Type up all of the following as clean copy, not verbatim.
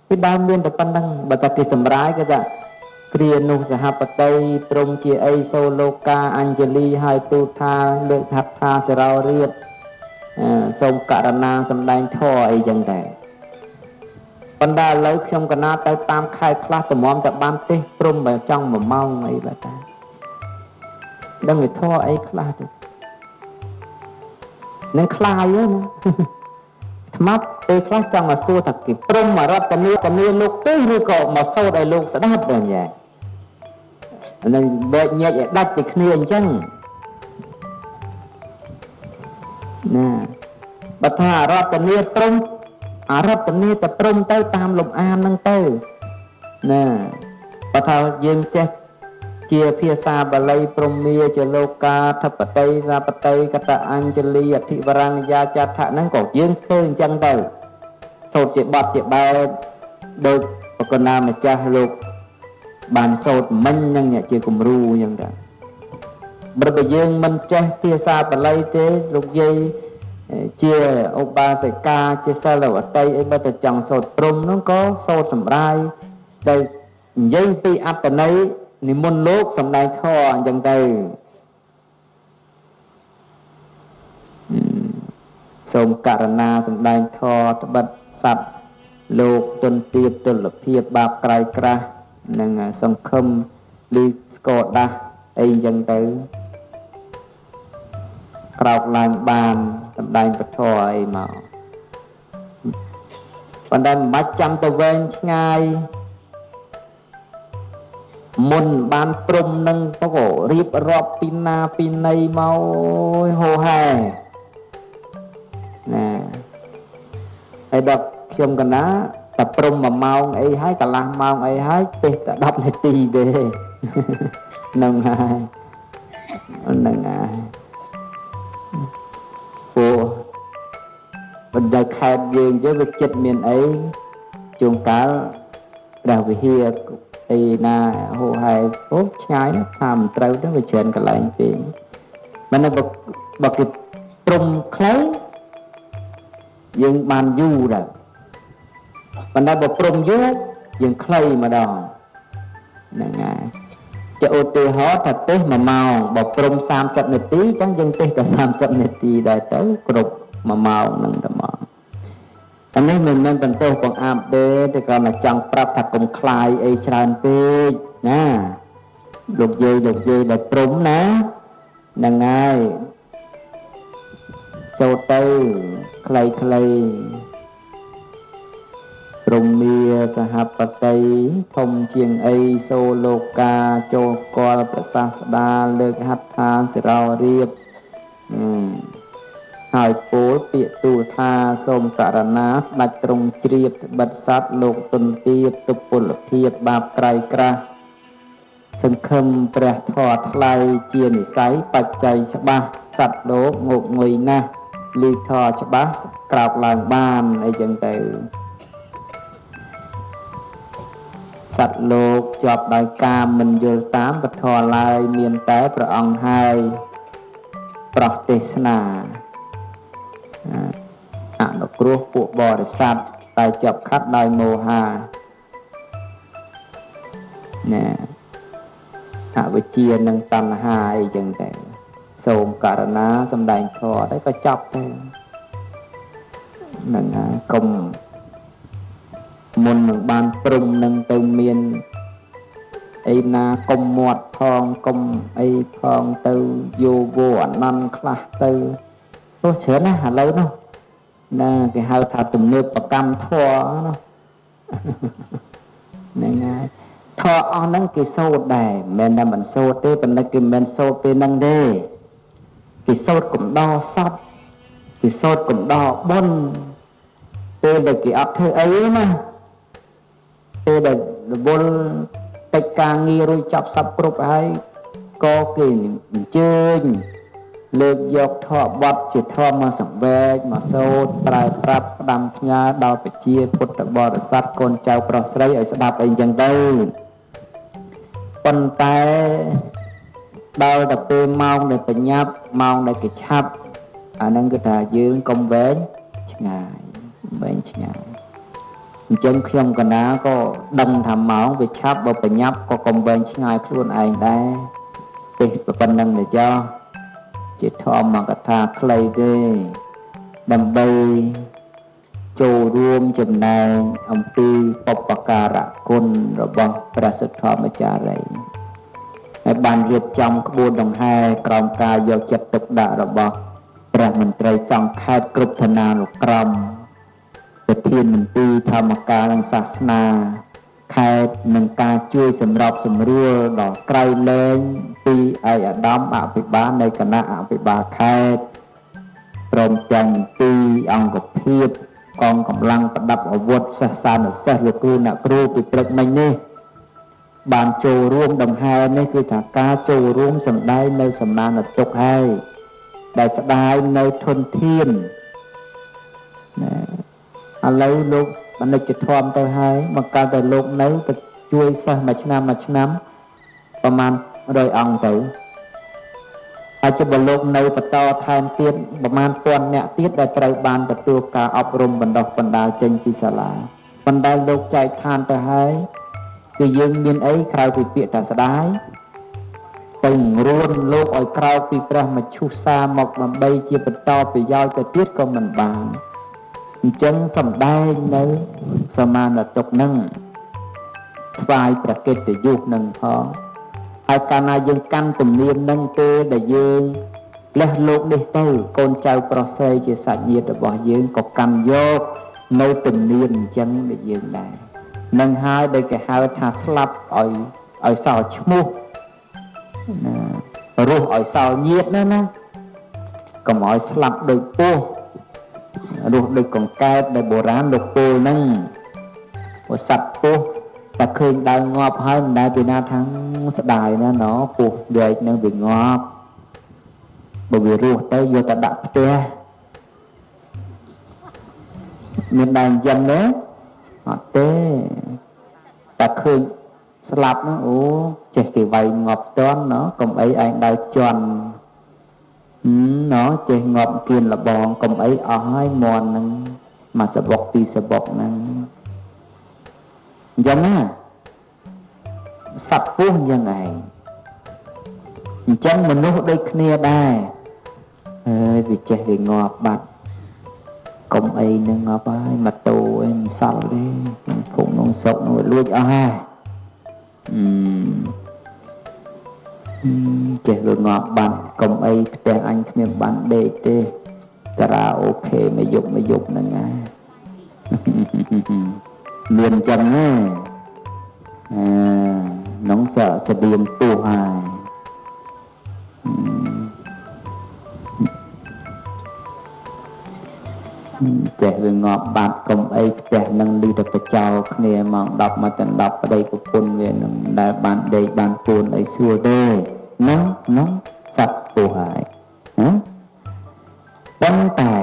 ពីដើមមានតែប៉ុណ្្នឹងបើតែគេសម្រាយគេថាគ្រានោះសហបតីព្រមជាអីសូលោកាអញ្ជលីហើយទូលថាលើកហត្ថាសិរោរៀបសូមករណាសម្ដែងធម៌អីចឹងដែរប៉ុន្តែឥឡូវខ្ញុំកណាទៅតាមខេត្តខ្លះតម្រាំតែបានទេសព្រំបើចង់1ម៉ោងអីបាទតាដឹងវិធម៌អីខ្លះទៅនឹងខ្លាយណាអាត្មាពេលខ្លះចង់មកសួរថាគេព្រមមករតនីកនីលោកទេឬក៏មកសូត្រឲ្យលោកស្ដាប់ដែរយ៉ាងនឹងបែកញែកឲ្យដាច់ពីគ្នាអញ្ចឹងណាបើថាអរតនីព្រមអរតនីតែព្រមទៅតាមលំអានហ្នឹងទៅណាបើថាយើងចេះជាភាសាបាលីព្រមាជាលោកាធិបតីសាបតីកតអញ្ជលីអធិវរង្យាចថៈហ្នឹងក៏យើងធ្វើអញ្ចឹងទៅសូត្រជាបទជាបែបដោយបកណាម្ចាស់លោកបានសូត្រមិញហ្នឹងជាគំរូអញ្ចឹងដែរបើយើងមិនចេះភាសាបាលីទេលោកយាយជាឧបាសិកាជាសិលវតីអីបើតែចង់សូត្រព្រំហ្នឹងក៏សូត្រសម្រាយដែលនិយាយពីអត្តន័យនិមន្តលោកសម្ដែងធម៌អញ្ចឹងទៅសូមករណាសម្ដែងធម៌ត្បិតសត្វលោកទុនទាបទលភាពបាបក្រៃក្រាស់និងសង្ឃឹមឬស្កដាស់អីអញ្ចឹងទៅក្រោកឡើងបានសម្ដែងពធអីមកប៉ុន្តែមិនបាច់ចាំទៅវែងឆ្ងាយមុនបានព្រំនឹងទៅក៏រៀបរាប់ពីណាពីណីមកហោហែណាហើយដល់ខ្ញុំកណាតែព្រំ1ម៉ោងអីហើយកន្លះម៉ោងអីហើយទេសតែ10នាទីទេហ្នឹងហើយហ្នឹងហើយពួកបណ្ដោយខេត្តយើងចឹងវាចិត្តមានអីជួនកាលព្រះវិហារអីណាហូហែអូឆ្ងាយណាស់ថាមិនត្រូវទៅវាច្រើនកន្លែងពេកមិនបើគេព្រំខ្លីយើងបានយូរដែរប៉ុន្តែបើព្រំយូរយើងខ្លីម្ដងហ្នឹងហើយចុះឧទាហរណ៍ថាទេស1ម៉ោងបើព្រំ30នាទីអញ្ចឹងយើងទេសតែ30នាទីដែរទៅគ្រប់1ម៉ោងហ្នឹងតែមកអានេះមិនមែនបន្ទោសបង្អាប់ទេតែគ្រាន់តែចង់ប្រាប់ថាកុំខ្លាយអីច្រើនពេកណាលោកយាយលោកយាយដែលព្រំណាហ្នឹងហើយចូលទៅខ្លីៗព្រមាសហបតីធំជាងអីសូលោកាចូលកលប្រសាស្តាលើកហត្ថាសិរោរៀបហើយពោលពាក្យទូលថាសូមករណាស្ដេចទ្រង់ជ្រាបត្បិតសត្វលោកទុនទាបទុពលភាពបាបក្រៃក្រាស់សង្ឃឹមព្រះធម៌ថ្លៃជានិស័យបច្ច័យច្បាស់សត្វលោកងោកងុយណាស់ឮធម៌ច្បាស់ក្រោកឡើងបានអីចឹងទៅសត្វលោកជាប់ដោយកាមមិនយល់តាមពធឡើយមានតែព្រះអង្គហើយប្រោះទេសនាអនុគ្រោះពួកបរិស័ទតែជាប់ខាត់ដោយមោហាណាអវិជ្ជានិងតណ្ហាអីចឹងទៅសូមករណាសម្ដែងធម៌ទៅក៏ចប់ទៅហ្នឹងហើយកុំមុននឹងបានព្រំនឹងទៅមានអីណាកុំមាត់ផងកុំអីផងទៅយោវោអនន្តខ្លះទៅទោះច្រើនណាស់ឥឡូវនោះណាគេហៅថាទំនើបកម្មធម៌នោះហ្នឹងហើយធម៌អស់ហ្នឹងគេសូត្រដែរមិនមែនតែមិនសូត្រទេប៉ុន្តែគេមិនមែនសូត្រពេលហ្នឹងទេគេសូត្រកំដរសពគេសូត្រកំដរបុណ្យពេលដែលគេអត់ធ្វើអីណាពេលដែលរវល់កិច្ចការងាររួចចប់សពគ្រប់ហើយក៏គេអញ្ជើញលើកយកធម៌បទជាធម៌មកសង្វេគមកសូត្រប្រែប្រាប់ផ្ដាំផ្ញើដល់ប្រជាពុទ្ធបរិស័ទកូនចៅប្រុសស្រីឲ្យស្ដាប់អីចឹងទៅប៉ុន្តែដល់តែពេលម៉ោងដែលបញ្ញាប់ម៉ោងដែលគេឆាប់អាហ្នឹងគឺថាយើងកុំវែងឆ្ងាយវែងឆ្ងាយ អញ្ចឹងខ្ញុំកណាក៏ដឹងថាម៉ោងវាឆាប់បើប្រញាប់ក៏កុំវែងឆ្ងាយខ្លួនឯងដែរទេសប៉ុណ្្នឹងទៅចោះជាធម្មកថាខ្លីទេដើម្បីចូលរួមចំណែកអំពីបុព្វការគុណរបស់ព្រះសុធម្មចារីហើយបានរៀបចំក្បួនដង្ហែក្រោមការយកចិត្តទុកដាក់របស់ព្រះមន្ត្រីសង្ឃខេត្តគ្រប់ឋានានុក្រមប្រធានមន្ទីរធម្មការនិងសាសនាខេត្តនឹងការជួយសម្របសម្រួលដល់ក្រៃលែងពីឯកឧត្តមអភិបាលនៃគណៈអភិបាលខេត្តព្រមទាំងមន្ទីរអង្គភាពកងកម្លាំងប្រដាប់អាវុធសិស្សានុសិស្សលោកគ្រូអ្នកគ្រូពីព្រឹកមិញនេះបានចូលរួមដង្ហែនេះគឺថាការចូលរួមសម្ដែងនៅសមានទុក្ខហើយដែលស្ដាយនៅធនធានណាឥឡូវលោកអនិច្ចធម៌ទៅហើយមកកើតតែលោកនៅទៅជួយសិស្សមួយឆ្នាំមួយឆ្នាំប្រមាណ100អង្គទៅហើយចុះបើលោកនៅបន្តថែមទៀតប្រមាណ1000នាក់ទៀតដែលត្រូវបានទទួលការអប់រំបណ្ដុះបណ្ដាលចេញពីសាលាប៉ុន្តែលោកចែកឋានទៅហើយគឺយើងមានអីក្រៅពីពាក្យថាស្ដាយទៅរួនលោកឲ្យក្រោកពីព្រះមឈុសាមកដើម្បីជាបន្តប្រយោជន៍ទៅទៀតក៏មិនបានអញ្ចឹងសំដែងនៅសមានទុក្ខនឹងថ្វាយព្រះកិត្តិយសនឹងផងហើយកាលណាយើងកាន់ទំនៀមនឹងទេដែលយើងលះលោកនេះទៅកូនចៅប្រុសស្រីជាសាច់ញាតិរបស់យើងក៏កាន់យកនៅទំនៀមអញ្ចឹងដូចយើងដែរនឹងហើយដែលគេហៅថាស្លាប់ឲ្យសល់ឈ្មោះណារស់ឲ្យសល់ញាតិណាណាកុំឲ្យស្លាប់ដូចពស់រស់ដូចកង្កែបដែលបុរាណលោកពោលហ្នឹងព្រោះសត្វពស់តែឃើញដើរងាប់ហើយមិនដែលពីណាថាស្ដាយណាណពស់វែកនឹងវាងាប់បើវារស់ទៅយកទៅដាក់ផ្ទះមានដែរអញ្ចឹងទេអត់ទេតែឃើញស្លាប់ហ្នឹងអូចេះគេវាយងាប់តន់ណកុំអីឯងដើរជន់ណចេះងាប់គៀនលបងកុំអីអស់ហើយមន់ហ្នឹងមួយសបុកពីរសបុកហ្នឹងអញ្ចឹងណាសត្វពស់អញ្ចឹងឯងអញ្ចឹងមនុស្សដូចគ្នាដែរអើយវាចេះវាងាប់បាត់កុំអីនឹងងាប់ហើយម៉ូតូអីមិនសល់ទេក្នុងភូមិក្នុងស្រុកនោះលួចអស់ហើយចេះវាងាប់បាត់កុំអីផ្ទះអញគ្មានបានដេកទេការ៉ាអូខេមួយយប់មួយយប់ហ្នឹងណាមានអញ្ចឹងណាអឺនងសស្តៀងពោះហើយចេះវាងាប់បាត់កុំអីផ្ទះនឹងលឺតែបចោគ្នាម៉ោង10មកដល់10ប្តីប្រពន្ធវានឹងដែលបានដេកបានពួនអីស្រួលទេហ្នឹងហ្នឹងសត្វពោះហើយណាប៉ុន្តែ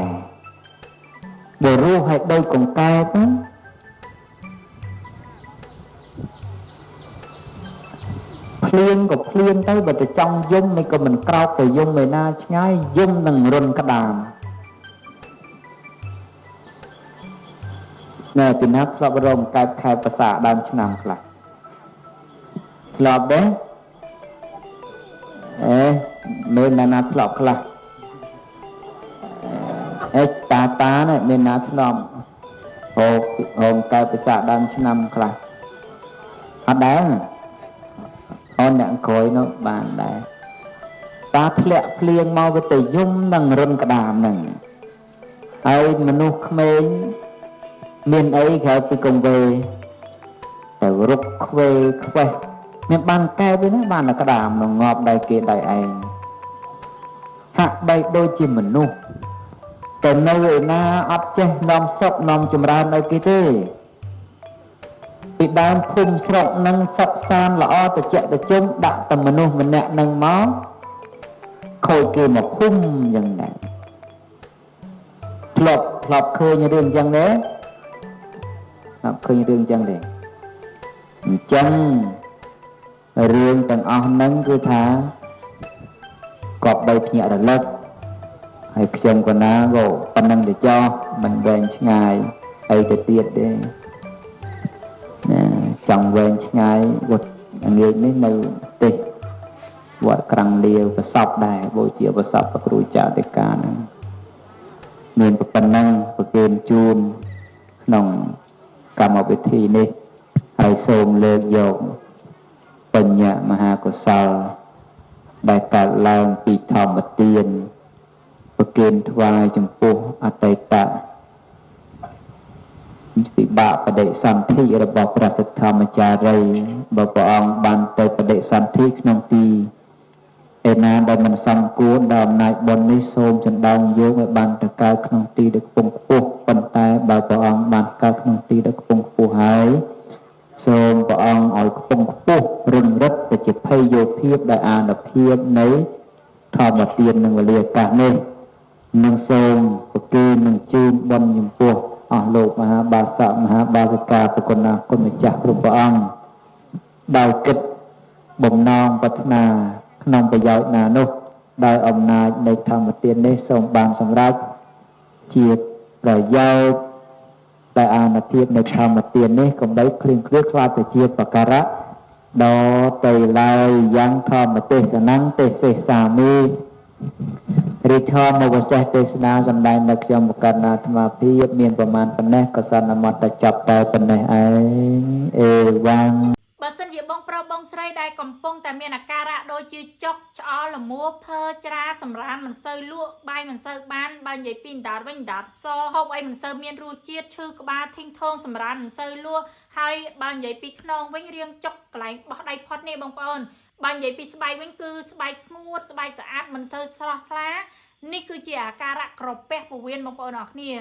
បើរស់ឲ្យដូចកង្កែបហ្នឹងភ្លៀងក៏ភ្លៀងទៅបើទៅចង់យំមិនក៏មិនក្រោកទៅយំឯណាឆ្ងាយយំនឹងរុនក្តាមណែពីណាធ្លាប់រងកែបខែភាសាដើមឆ្នាំខ្លះធ្លាប់ទេអេមានណាធ្លាប់ខ្លះអេតាតានេះមានណាធ្លាប់ហងកែបភាសាដើមឆ្នាំខ្លះអត់ដែរអូនអ្នកក្រោយនោះបានដែរតាធ្លាក់ភ្លៀងមកវាទៅយំនឹងរុនក្តាមហ្នឹងហើយមនុស្សក្មេងមានអីក្រៅពីកងវេទៅរុកខ្វេខ្វេះមានបានកែបទេណាបានតែក្តាមនឹងងាប់ដោយគេដោយឯងហាក់បីដូចជាមនុស្សតែនៅឯណាអត់ចេះនាំសុខនាំចម្រើនឲ្យគេទេពីដើមភូមិស្រុកនឹងសុខសានល្អត្រជាក់ត្រជុំដាក់តែមនុស្សម្នាក់នឹងមកខូចគេមកភូមិយ៉ាងដែរធ្លាប់ឃើញរឿងយ៉ាងនេះធ្លាប់ឃើញរឿងចឹងទេអញ្ចឹងរឿងទាំងអស់ហ្នឹងគឺថាគប្បីភ្ញាក់រលឹកហើយខ្ញុំក៏ណាក៏ប៉ុណ្ណឹងទៅចោះមិនវែងឆ្ងាយអីទៅទៀតទេ ង់វែងឆ្ងាយវត្តងាយនេះនៅទេសវត្តក្រាំងលាវប្រសពដែរបូជាប្រសពព្រះគ្រូចៅដីកាហ្នឹងមានប៉ុណ្ណឹងប្រគេនជូនក្នុងកម្មវិធីនេះហើយសូមលើកយកបញ្ញមហាកុសលដែលកើតឡើងពីធម្មទានប្រគេនថ្វាយចំពោះអតីតវិបាកបដិសន្ធិរបស់ព្រះសទ្ធម្មចារីបើព្រះអង្គបានទៅបដិសន្ធិក្នុងទីឯណាដែលមិនសំគួរដល់អំណាចបុណ្យនេះសូមចណ្ដោងយកឲ្យបានទៅកើតក្នុងទីដែលខ្ពង់ខ្ពស់ប៉ុន្តែបើព្រះអង្គបានកើតក្នុងទីដែលខ្ពង់ខ្ពស់ហើយសូមព្រះអង្គឲ្យខ្ពង់ខ្ពស់រឹងរិតទៅជាភ័យយោភាពដោយអានុភាពនៃធម្មទាននិងវេលាឱកាសនេះនិងសូមប្រគេននឹងជូនបុណ្យចំពោះអស់លោកមហាបាសកមហាបាសិកាប្រគុណណាគុណម្ចាស់គ្រប់ព្រះអង្គដោយគិតបំណងប្រាថ្នាក្នុងប្រយោជន៍ណានោះដោយអំណាចនៃធម្មទាននេះសូមបានសម្រេចជាប្រយោជន៍ដែលអានុភាពនៃធម្មទាននេះកុំបីឃ្លៀងឃ្លាតខ្លាចទៅជាបការៈដល់ទៅឡើយយ៉ាងធម្មទេសនំទេសេសាមិរិទ្ធមវសេះទេសនាសម្ដែងនៅខ្ញុំបកណ្ណាអាត្មាភាពមានប្រមាណប៉ុណ្ណេះក៏សន្មតតែចាប់តែប៉ុណ្ណេះឯងអេវ៉ាំង បើសិនជាបងប្រុសបងស្រីដែលកំពុងតែមានអាការៈដូចជាចុកឆ្អល់លមួភើច្រាសម្រានមិនសូវលក់បាយមិនសូវបានបើនិយាយពីអណ្ដាតវិញអណ្ដាតសហូបអីមិនសូវមានរសជាតិឈឺក្បាលធីងថងសម្រានមិនសូវលក់ហើយបើនិយាយពីខ្នងវិញរៀងចុកកន្លែងបោះដៃផុតនេះបងប្អូនបើនិយាយពីស្បែកវិញគឺស្បែកស្ងួតស្បែកស្អាតមិនសូវស្រស់ថ្លានេះគឺជាអាការៈក្រពះពោះវៀនបងប្អូនអរគ្នា។